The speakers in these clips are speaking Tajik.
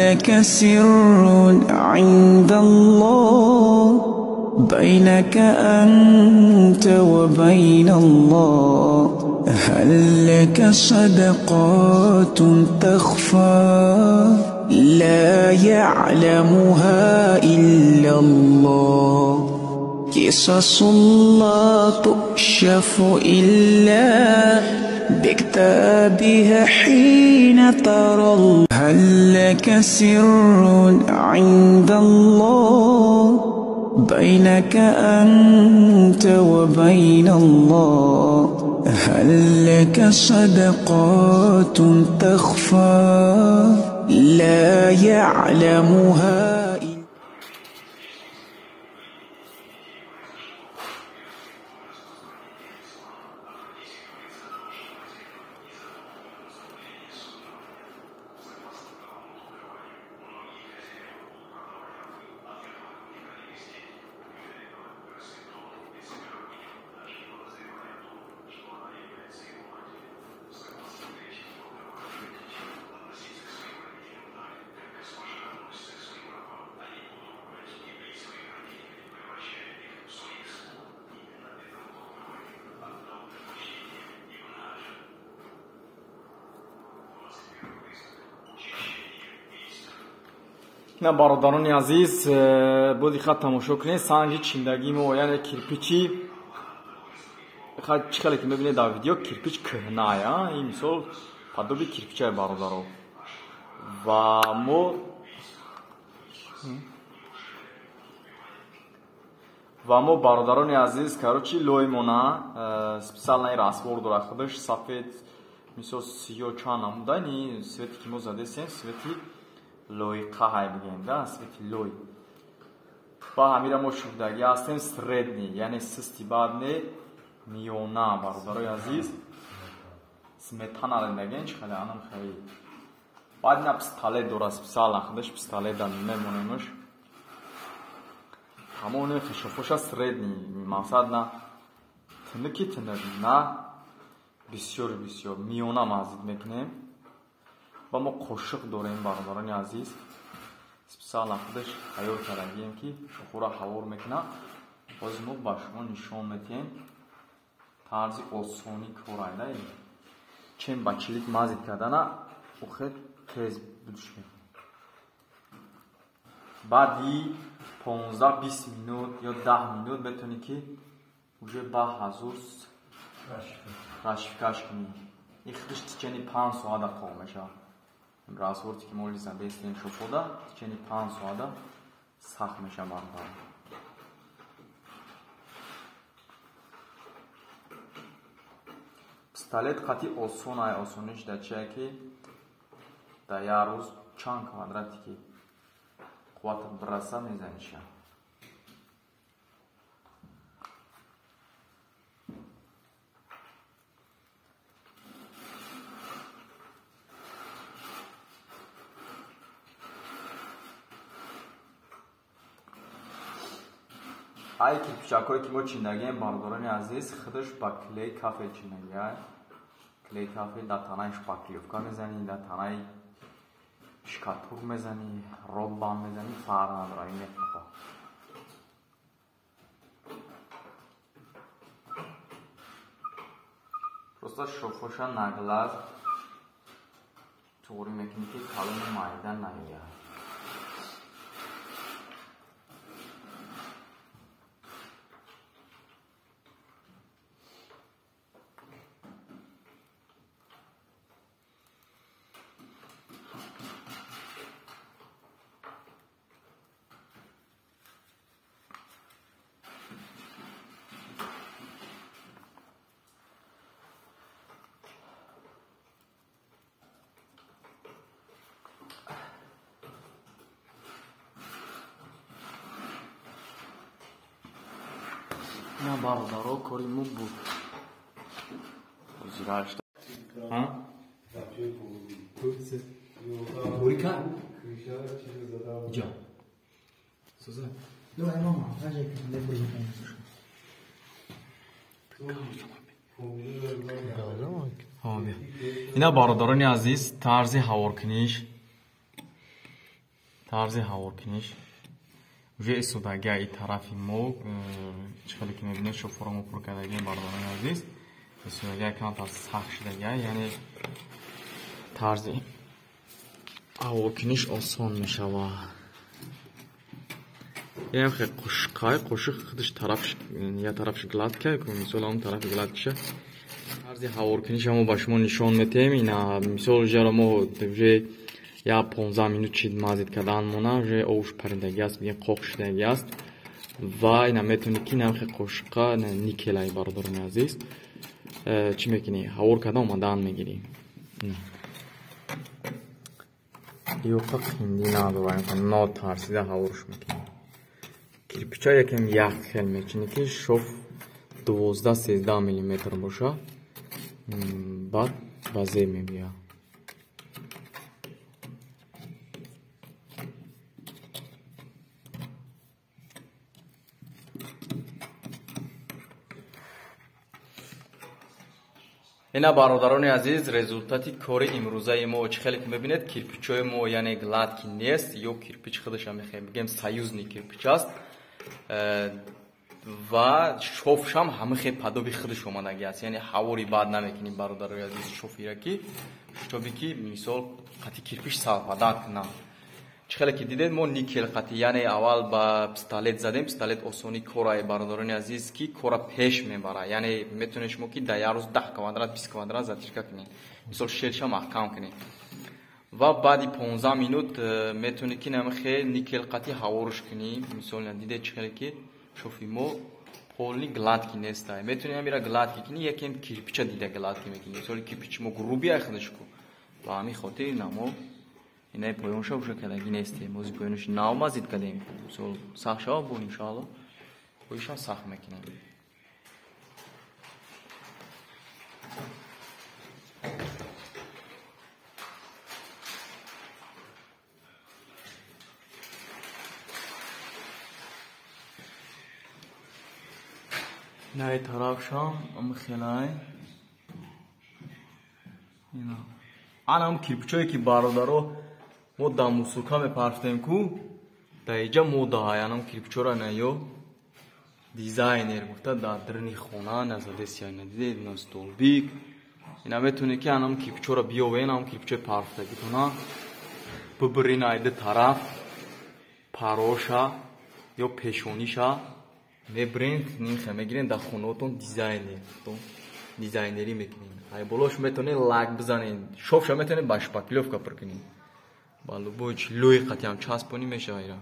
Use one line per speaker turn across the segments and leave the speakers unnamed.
لك سر عند الله بينك أنت وبين الله؟ هل لك صدقات تخفى لا يعلمها إلا الله؟ قصص لا تكشف إلا بكتابها حين ترى. هل لك سر عند الله بينك أنت وبين الله؟ هل لك صدقات تخفى لا يعلمها.
На бародарони азиз, бо диққат тамошо кунед. Санги чиндагии мо, яъне кирпичи, чӣ хеле ки мебинед дар видео, кирпич кӯҳная, ин мисол подоби кирпичае, бародаро. Ва мо бародарони азиз, короче, лоймона специально раствор дорад худаш, сафед, мисол сиё, чанд намуда. Ини цвете ки мо задесем, цвети лоиқаҳай бигем, да, цвети лой. Ба ҳамира мо шудагӣ ҳастем средний, яъне систи бад не, миёна, бародарои азиз. Сметана лендаген чӣ хеле анам хеле. Баъд ина пистолет дора специально худаш, пистолета мемонемш. Тамоми хишофоша средний, мақсад на тинуки тинук, на бисёр бисёр, миёна мазид мекунем. Ва мо қошиқ дорем, бародарони азиз, специально худаш тайёр кардагием, ки шохура ҳавор мекунад. Ҳозир мо ба шумо нишон медиҳем тарзи осони корайда, чем ба чилик мазид кардана ухе тез будш мекунем. Баъди 15-20 минут ё 10 минут метавонӣ ки уже ба ҳазур рашифкаш кунӣ. Ин худаш течени 5 соата қоқ мешавад. Растворте ки мо задестем шофода, течени 5 соата сахт мешавад, бародар. Пистолет қати осон ай. Осониш дар чие, ки дар як рӯз чанд квадрате ки қувватат бираса, мезаниша. Ай кирпичакҳое ки мо чиндагием, бародарони азиз, худаш ба клей кафел чиндагиай. Клей кафел дар танаи шпаклёвка мезанӣ, дар танаи шкатур мезанӣ, роббам мезанӣ, фарқ надорад, ин мехапа. Просто шофоша наглаз туғрӣ мекунӣ, ки калони майда наёяд. На, бародаро, кори мо буд. Ҳозирашта. Бурика? Ҷо. Суза.
Давай, мама, даже не буду.
Ина, бародарони азиз, тарзи ҳаворкуниш. Тарзи ҳаворкуниш уже истодагия и тарафи мо чӣ хеле ки мебинед шофора мо пур кардагием бародарони азиз. Истодагия камтар сахт шудагия, яъне тарзи ҳаворкуниш осон мешавад. Ям хе қошқай қошиқ худаш тарафш я тарафш гладкай ку мисол он тарафи гладкиша. Тарзи ҳаворкуниша мо ба шумо нишон метиҳем. Ина мисол ужаро мо уже я 15 минут чид мазид кардан мона уже овуш паридаги аст, бигем қоқ шудаги аст. Ва ина метавонед ки инам хе қошиқа никелай бародарони азиз. Чӣ мекунӣ? Ҳавор карда омадан мегирӣ. Ёқа қиндӣ надорад, нотарсида ҳаворш мекунӣ. Кирпича якем ях хел мечинӣ ки шоф 12-13 миллиметр боша, баъд ба зеб мебиёяд. Ина бародарони азиз, результати кори имрӯзаи мо чӣ хеле ки мебинед, кирпичҳои мо яъне гладкий нест, ё кирпич худаша мехоҳем бигем союзный кирпич аст ва шофшам ҳама хел падоби худаш омадаги аст, яъне ҳавори бад намекунем бародарони азиз шофира ки шоби ки мисол қати кирпич салфадат кунам. Чӣ хеле ки дидед мо никел қати, яъне аввал ба пистолет задем, пистолет осони корае бародарони азиз ки кора пеш мебара, яъне метавонед шумо ки дар як рӯз 10 квадрат 20 квадрат затирка кунед, мисол шелша маҳкам кунед. Ва баъди 15 минут метавонед ки намхе никел қати ҳаворш кунӣ. Мисол дидед чӣ хеле ки шофи мо полни гладкий нестай, метавонед ҳамира гладкий кунӣ, якем кирпича дида гладкий мекунӣ. Мисол кирпичи мо грубый ай худаш ку, ба ҳамин хотир намо инаи поёнша уша кадаги нестем. Ози поёнаш нав мазид кардем, мисол сахт шава бо иншоалло поишам сахт мекунем. Инаи тарафшам амхелай ина анам кирпичое ки бародаро мо дар мусурка мепарфтем ку дар иҷа модаҳай анам кирпичора на ё дизайнер гуфта дар даруни хона назадесия надидед ина столбик. Ина метавонед ки анам кирпичора биёвен, анам кирпичои парфтагитона бибирин айди тараф пароша ё пешониша мебирен, нимхе мегирен дар хонаотон дизайнер дизайнерӣ мекунед. Ай болош метавонед лак бизанед, шофша метавонед ба шпаклёвка пур кунед. Ба любой лӯи қатиам часпонӣ мешава ира.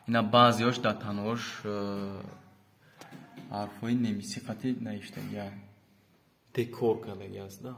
Ина баъзеош дар танош ҳарфҳои немисӣ қатӣ навиштагия, декор кардаги аст да.